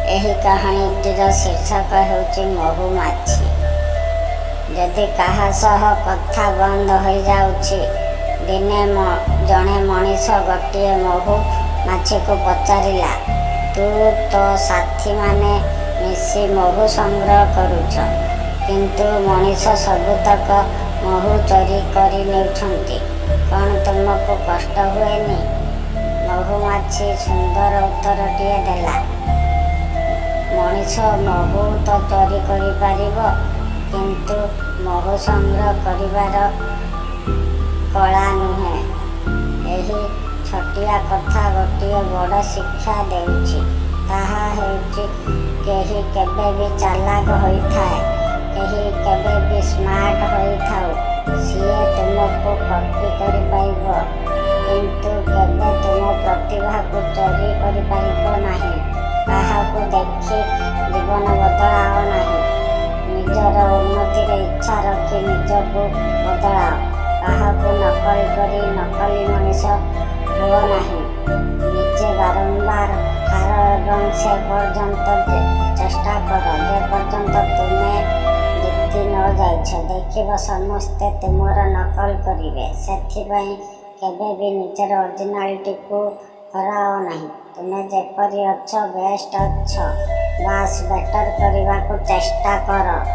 ଏହି କାହାଣୀଟିର ଶୀର୍ଷକ ହେଉଛି ମହୁମାଛି। ଯଦି କାହା ସହ କଥା ବନ୍ଦ ହୋଇଯାଉଛି। ଦିନେ ଜଣେ ମଣିଷ ଗୋଟିଏ ମହୁମାଛିକୁ ପଚାରିଲା, "ତୁ ତୋ ସାଥୀମାନେ ମିଶି ମହୁ ସଂଗ୍ରହ କରୁଛ, କିନ୍ତୁ ମଣିଷ ସବୁତକ ମହୁ ଚୋରି କରିନେଉଛନ୍ତି। କ'ଣ ତୁମକୁ କଷ୍ଟ ହୁଏନି?" ମହୁମାଛି ସୁନ୍ଦର ଉତ୍ତରଟିଏ ଦେଲା, "ମଣିଷ ମହୁ ତ ଚୋରି କରିପାରିବ, କିନ୍ତୁ ମହୁ ସଂଗ୍ରହ କରିବାର କଳା ନୁହେଁ।" ଏହି ଛୋଟିଆ କଥା ଗୋଟିଏ ବଡ଼ ଶିକ୍ଷା ଦେଉଛି। ତାହା ହେଉଛି, କେହି କେବେ ବି ଚାଲାକ ହୋଇଥାଏ, କେହି କେବେ ବି ସ୍ମାର୍ଟ ହୋଇଥାଉ, ସିଏ ତୁମକୁ କପି କରିପାରିବ, କିନ୍ତୁ କେବେ ତୁମ ପ୍ରତିଭାକୁ ଚୋରି କରିପାରିବ ନାହିଁ। କାହାକୁ ଦେଖି ଜୀବନ ବଦଳାଅ ନାହିଁ। ନିଜର ଉନ୍ନତିର ଇଚ୍ଛା ରଖି ନିଜକୁ ବଦଳାଅ। କାହାକୁ ନକଲ କରି ନକଲି ମଣିଷ ହୁଅ ନାହିଁ। ନିଜେ ବାରମ୍ବାର ହାର ଏବଂ ସେ ପର୍ଯ୍ୟନ୍ତ ଚେଷ୍ଟା କର, ଯେ ପର୍ଯ୍ୟନ୍ତ ତୁମେ ଜିତି ନ ଯାଇଛ। ଦେଖିବ, ସମସ୍ତେ ତୁମର ନକଲ କରିବେ। ସେଥିପାଇଁ କେବେ ବି ନିଜର ଅରିଜିନାଲିଟିକୁ ହରାଅ ନାହିଁ। ତୁମେ ଯେପରି ଅଛ, ବେଷ୍ଟ ଅଛ। ବାସ୍, ବେଟର କରିବାକୁ ଚେଷ୍ଟା କର।